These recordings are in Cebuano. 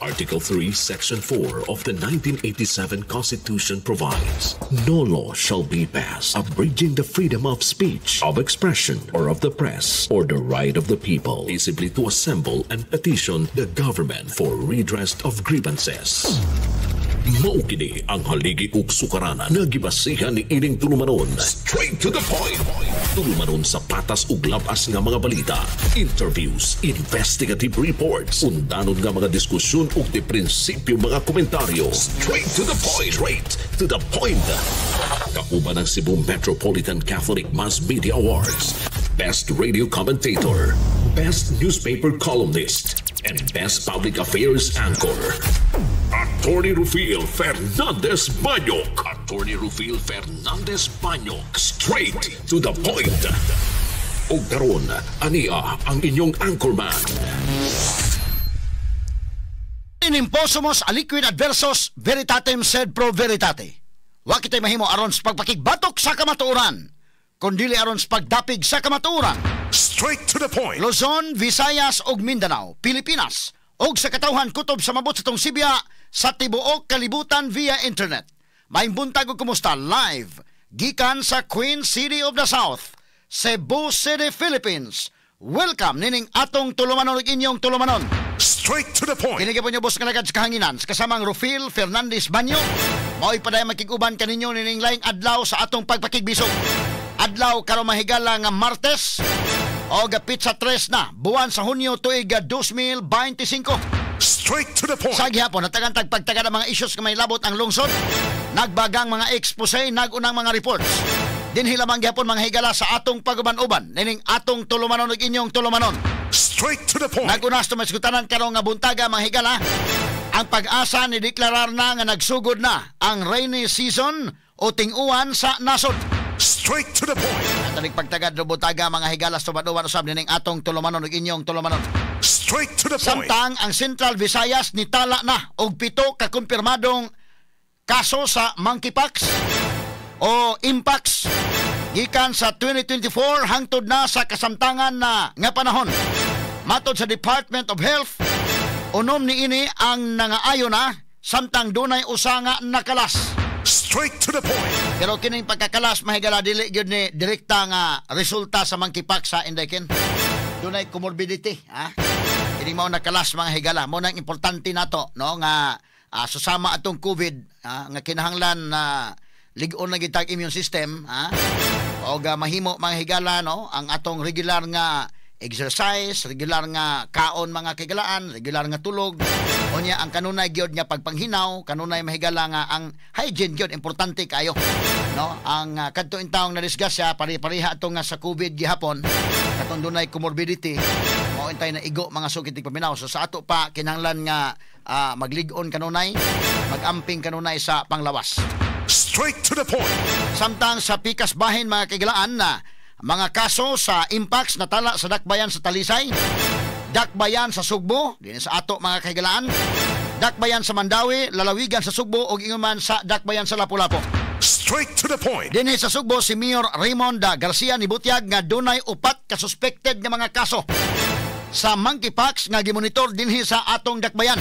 Article 3, Section 4 of the 1987 Constitution provides, "No law shall be passed abridging the freedom of speech, of expression, or of the press, or the right of the people peaceably to assemble and petition the government for redress of grievances." Mao kini ang haligi ug sukaranan nga gibasihan ni ining tulumanon. Straight to the point. Tulumanon sa patas ug labas nga mga balita, interviews, investigative reports, undanon nga mga diskusyon ug di prinsipyo mga komentaryo. Straight to the point. Straight to the point. Kauban ang Cebu Metropolitan Catholic Mass Media Awards, Best Radio Commentator, Best Newspaper Columnist, and Best Public Affairs Anchor. Attorney Rufil Fernandez Banyok. Attorney Rufil Fernandez Banyok. Straight to the point. Og karon, ania ang inyong anchorman. Enim possumus aliquid adversus veritatem sed pro veritate. Wa kitay mahimo aron sa pagpakigbatok sa kamatuoran, kundili aron sa pagdapig sa kamatuoran. Straight to the point. Luzon, Visayas ug Mindanao, Pilipinas ug sa katawhan kutob sa mabot sa tong sibya sa tibuok kalibutan via internet. Maayong buntag ug kumusta live gikan sa Queen City of the South, Cebu City, Philippines. Welcome nining atong tulumanon ug inyong tulumanon. Straight to the point. Kini po niyo boss nga sa kahanginan sa kasamang Rufil Fernandez Banyo. Mao'y padayon makig-uban kaninyo nining laing adlaw sa atong pagpakigbisog. Adlaw karon, mahigala, nga Martes o petsa 3 na buwan sa Hunyo, tuig 2025. Straight to the point. Sa gihapon, natagan tag pagtaga ng mga issues nga may labot ang lungsod. Nagbagang mga expose, nagunang mga reports. Dinhi lamang gihapon, mga higala, sa atong paguban-uban nining atong tulumanon ug inyong tulumanon. Straight to the point. Nagunas to masgutanan karong nga buntaga, mga higala. Ang Pag-asa ni deklarar na nga nagsugod na ang rainy season o ting-uwan sa nasod. Straight to the point. At pagtagad no buntaga, mga higala, sa tumaduan usab nining atong tulumanon ug inyong tulumanon. Straight to the point. Samtang ang Central Visayas nitala na og 7 ka kumpirmadong kaso sa monkeypox o mpox gikan sa 2024 hangtod na sa kasamtangan na nga panahon. Matod sa Department of Health, 6 ni ini ang nangaayo na samtang dunay 1 nga nakalas. Straight to the point. Pero kining pagkakalas, mahigala, dili gyud ni direkta nga resulta sa monkeypox sa indekin. Dunay comorbidity, ha? Kini mao nakalas, mga higala, mo nang importante nato, no, nga susama atong COVID, ha, nga kinahanglan na lig-on na gitag immune system, ha? Og mahimo, mga higala, no, ang atong regular nga exercise, regular nga kaon, mga kahigalaan, regular nga tulog. Unya ang kanunay gyud nga pagpanghinaw, kanunay, mahigala, nga ang hygiene gyud importante kayo. No, ang kadto intawong na disgrasya pare-pareha ato nga sa COVID gihapon, katong dunay comorbidity, mao intay na igo, mga suki tigpaminaw. So sa ato pa kinahanglan nga maglig-on kanunay, magamping kanunay sa panglawas. Straight to the point. Samtang sa pikas bahin, mga kahigalaan, na mga kaso sa mpox natala sa Dakbayan sa Talisay, Dakbayan sa Sugbo, din sa ato, mga kahigalaan, Dakbayan sa Mandaue, lalawigan sa Sugbo ug ingon man sa Dakbayan sa Lapu-Lapu. Straight to the point. Dinhi sa Sugbo, si Mayor Raymond Garcia nibutyag nga dunay 4 ka suspected nga mga kaso sa monkeypox nga gimonitor dinhi sa atong dakbayan.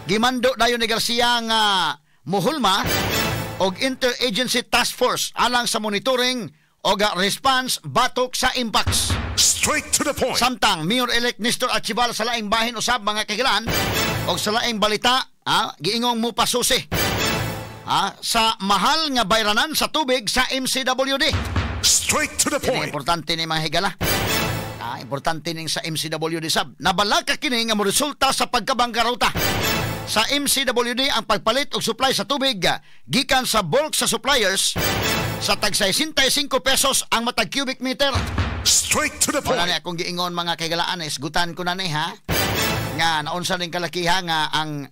Gimando dayon ni Garcia nga muhulma og Interagency Task Force alang sa monitoring og response batok sa mpox. Straight to the point. Samtang Mayor-elect Nestor Archival sa laing bahin usab, mga kahigalaan, og sa laing balita, giingong mo pasusi sa mahal nga bayranan sa tubig sa MCWD. Straight to the Kini point. importante ni, mga higala. Importante ning sa MCWD sab. Nabalaka kini nga moresulta sa pagkabangkaruta sa MCWD ang pagpalit og supply sa tubig gikan sa bulk sa suppliers sa tag 65 pesos ang matag cubic meter. Straight to the Wala point. ni akong giingon, mga kahigalaan, isgutan ko na ni ha. Nga naunsa ning kalakiha nga ang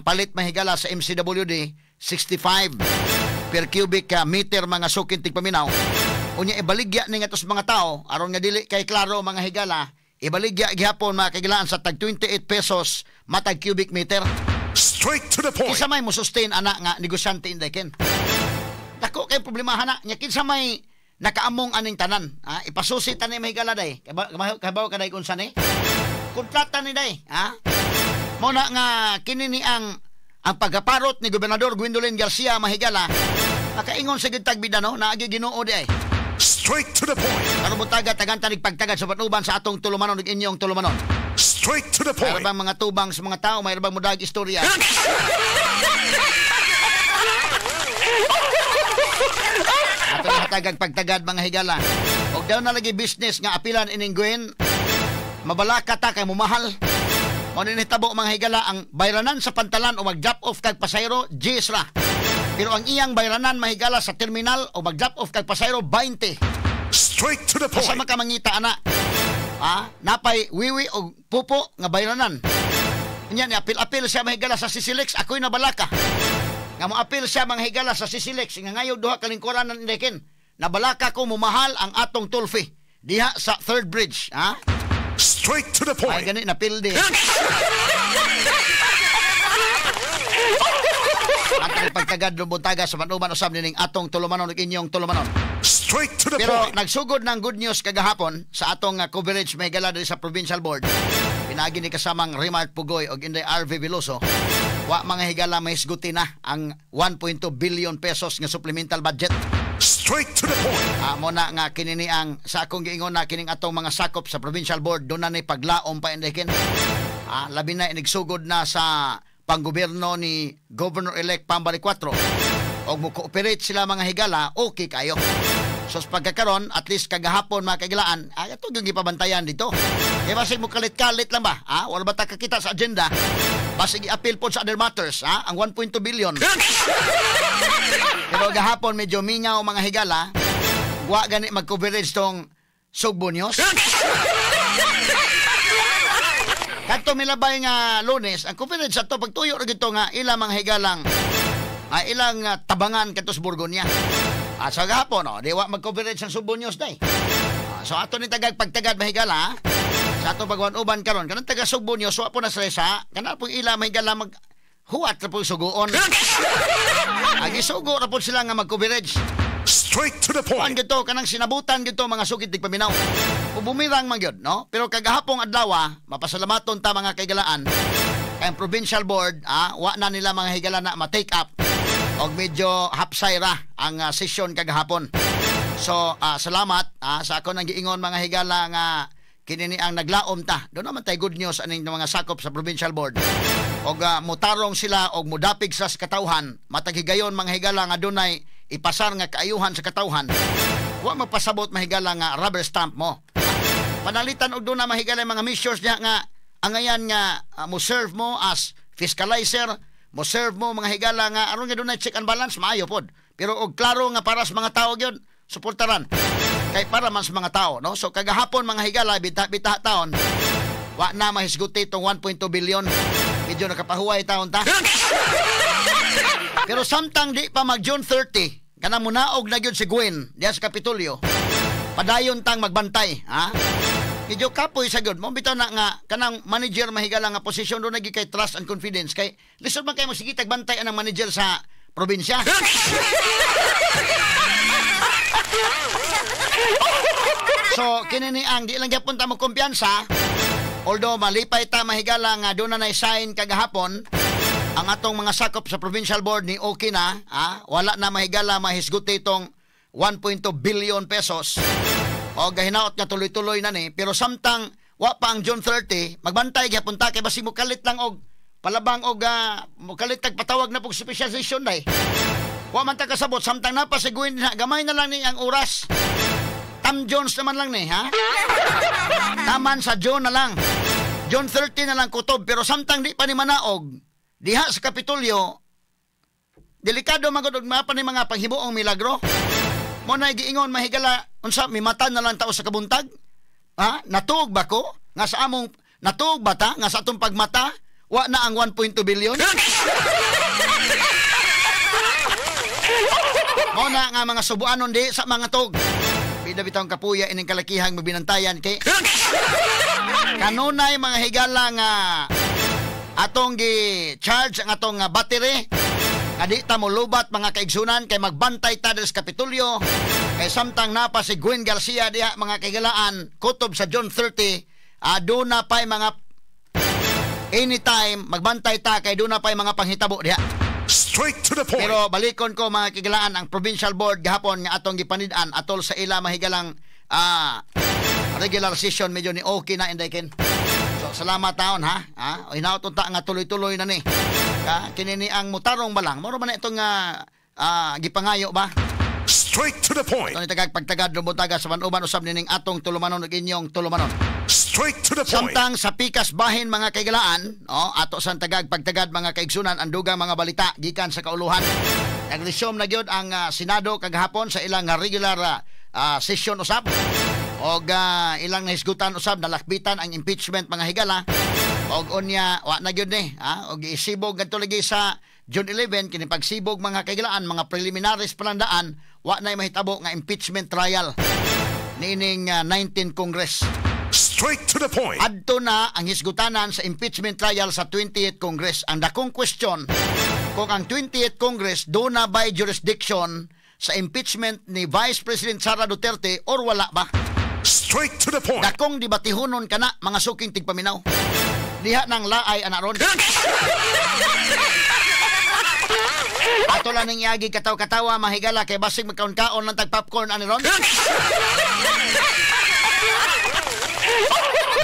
palit, mahigala, sa MCWD 65 per cubic meter, mga suking tigpaminaw. Unya ibaligya ni nga mga tao aron nga dili kay klaro, mga higala, ibaligya gihapon, mga kahigalaan, sa tag 28 pesos matag cubic meter. Straight to the point. Kinsa may mo sustain ana nga negosyante, inday ken? Dako kay problema hana nya. Kinsa may nakaamong aning tanan? Ha? Ipasusi tani, mahigala, day. Kabaw ka day kung saan eh. Kontrata ni day, ha? Mao na nga kini ni ang pagaparot ni Gobernador Gwendolyn Garcia, mahigala, makaingon sa gid tagbida, no, naagi Ginoo di ay. Straight to the point. Karon buntaga, tagan tanig pagtagad sa patuban sa atong tulumanon ug inyong tulumanon. Straight to the Mayroon point. bang mga tubang sa mga tao, mayroon bang mudag istorya? Ato na hatagag pagtagad, mga higala. Og daw na lagi business nga apilan ining Gwen, mabalaka ta kay mumahal. Mao ni nahitabo, mga higala, ang bayranan sa pantalan o mag-drop off kag pasahero, 10 ra. Pero ang iyang bayranan, mahigala, sa terminal o mag-drop off kag pasahero, 20. Straight to the Asa point. man ka mangita ana? Ha? Napay wiwi o pupo nga bayranan. Nya ni apil-apil siya, mahigala, sa Sisilex, ako'y nabalaka. Nga moapil siya, mga higala, sa Sisilex nga ngayon duha ka lingkuran ng Indekin. Nabalaka ko mumahal ang atong toll fee diha sa third bridge, ha? Straight to the Ay point. gani napildi. Ang pagtagad buntaga sa panuban usab nining atong tulumanon ug inyong tulumanon. Straight to the Pero point. nagsugod ng good news kagahapon sa atong coverage, may gala, diri sa provincial board. Pinagi ni kasamang Remart Pugoy og Inday RV Veloso. Wa, mga higala, mahisguti na ang 1.2 billion pesos nga supplemental budget. Straight to the point. Mo na nga kinini ang sa akong giingon na kining atong mga sakop sa provincial board doon na ni paglaom pa, Inday Ken. Labi na inigsugod na sa panggobyerno ni Governor-elect Pam Baricuatro. Og mo cooperate sila, mga higala, okay kayo. So sa pagkakaron, at least kagahapon, mga kagilaan, ay ato yung gipabantayan dito. Kaya basig mo kalit-kalit lang ba? Ha? Wala ba ta kakita sa agenda? Basig i-appeal po sa other matters, ha? Ang 1.2 billion. Pero gahapon medyo mingaw, mga higala. Wa gani mag-coverage tong Sugbo News. Kadto milabay nga Lunes, ang coverage sa to pagtuyo ra gito nga ilang mga higalang ilang tabangan kadto sa Borgonya. Sa gahapon, no, di wa mag-coverage ang Sugbo News day. So ato ni tagag pagtagad, mahigala, ha? Sa ato pagwan-uban karon, kanang taga Sugbo News wa po na sila sa kanang po ila, mahigala, mag huwat ra po suguon. Agi sugo ra po sila nga mag-coverage. Straight to the Kuan point. gito kanang sinabutan gito mga sugid tigpaminaw. O bumirang man gyud, no? Pero kagahapong adlaw, mapasalamaton ta, mga kaigalaan. Kay ang provincial board, wa na nila, mga higala, na ma-take up og medyo hapsay ra ang session kagahapon. So, salamat sa ako nang giingon, mga higala, nga kini ni ang naglaom ta. Doon naman tay good news aning mga sakop sa provincial board. Og mutarong sila og mudapig sa katawhan, matag higayon, mga higala, nga dunay ipasar nga kaayuhan sa katawhan. Wa magpasabot, mahigala, nga rubber stamp mo. Panalitan og doon na, mahigala, mga measures niya nga angayan nga mo serve mo as fiscalizer, mo serve mo, mga higala, nga aron nga dunay check and balance, maayo pod. Pero og klaro nga para sa mga tao gyud, suportaran. Kay para man sa mga tao, no? So kagahapon, mga higala, bita bita taon, wa na mahisguti itong 1.2 billion. Medyo nakapahuway taon ta. Pero samtang di pa mag June 30, kanang munaog na gyud si Gwen diya sa Kapitolyo. Padayon tang magbantay, ha? Medyo kapoy sa gyud. Mo bitaw na nga kanang manager, mahigala, nga posisyon do nagi kay trust and confidence, kay lisod man kay mo sige tagbantay anang manager sa probinsya. So kini ni ang di lang gyapon ta mo kumpiyansa. Although malipay ta, mahigala, nga doon na sign kagahapon ang atong mga sakop sa provincial board ni okay na, ha? Wala na, mahigala, mahisguti itong 1.2 billion pesos. O gahinaot nga tuloy-tuloy na ni, pero samtang wa pa ang June 30, magbantay gyapon ta kay basi mokalit lang og palabang og mokalit tag patawag na pog special session day. Wa man ta kasabot samtang napasiguin na gamay na lang ni ang oras. Tam Jones naman lang ni, ha? Taman sa June na lang. June 30 na lang kutob, pero samtang di pa ni manaog diha sa Kapitolyo, delikado magud og mapa ni mga panghimuong milagro. Mo na giingon, mahigala, unsa mimata na lang tao sa kabuntag? Ha? Natuog ba ko nga sa among natuog ba ta nga sa atong pagmata wa na ang 1.2 billion? Mo na nga mga subuanon di sa mga tog. Bida bitawng kapuya ining kalakihang mabinantayan kay kanunay, mga higala, nga atong gi-charge ang atong battery nga di ta molubat, mga kaigsunan, kay magbantay ta diri sa Kapitolyo kay samtang napa si Gwen Garcia diha, mga kahigalaan, kutob sa June 30, doon na pa'y mga Anytime magbantay ta kay duna pay mga panghitabo diha. Straight to the point. Pero balikon ko, mga kahigalaan, ang provincial board gahapon nga atong gipanid-an atol sa ila mahigalang regular session, medyo ni okay na, Inday Ken. So salamat taon ha. Ha, hinaot unta nga tuloy-tuloy na ni. Ka kini ni ang mutarong ba lang. Moro man na itong gipangayo ba? Straight to the point. Ito ni tagag pagtagad rumutaga sa uban usab nining atong tulumanon ug inyong tulumanon. Straight to the point. Samtang sa pikas bahin, mga kaigalaan, oh, ato sa tagag pagtagad, mga kaigsunan, ang dugang mga balita gikan sa kauluhan. Nag-resume na gyud ang Senado kagahapon sa ilang regular session usab. Og ilang nahisgutan usab, nalakbitan ang impeachment, mga higala. Og unya wa na gyud ni, ha? Og isibog ngadto lagi sa June 11 kini pagsibog, mga kaigalaan, mga preliminaries pa lang daan, wa na mahitabo nga impeachment trial niining 19 Congress. Straight to the point. Adto na ang hisgutanan sa impeachment trial sa 20th Congress. Ang dakong question kung ang 20th Congress duna by jurisdiction sa impeachment ni Vice President Sara Duterte or wala ba? Straight to the point. Dakong debatihonon kana, mga suking tigpaminaw. Diha nang laay ana ron. Ato lang ning iagi kataw-katawa, mahigala, kay basig magkaon-kaon lang tag popcorn ani ron.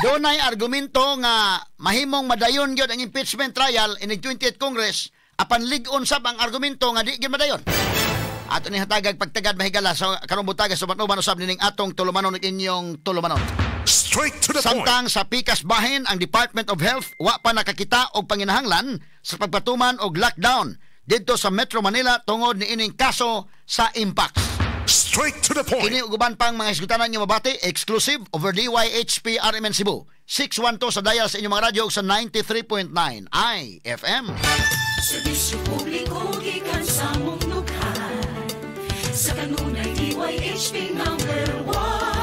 Dunay argumento nga mahimong madayon gyud ang impeachment trial inig 20th Congress, apan lig-on sab ang argumento nga di gyud madayon. Ato ni hatagag pagtagad, mahigala, sa karong butaga sa uban usab nining atong tulumanon ug inyong tulumanon. Straight to the point. Samtang sa pikas bahin, ang Department of Health wa pa nakakita og panginahanglan sa pagpatuman og lockdown didto sa Metro Manila tungod niining kaso sa Mpox. Straight to the point. Kini ug uban pang mga hisgutanan nyo mabati exclusive over DYHP RMN Cebu. 612 sa dial sa inyong mga radyo ug sa 93.9 IFM. Serbisyo publiko gikan sa mong dughan. Sa kanunay, DYHP number 1.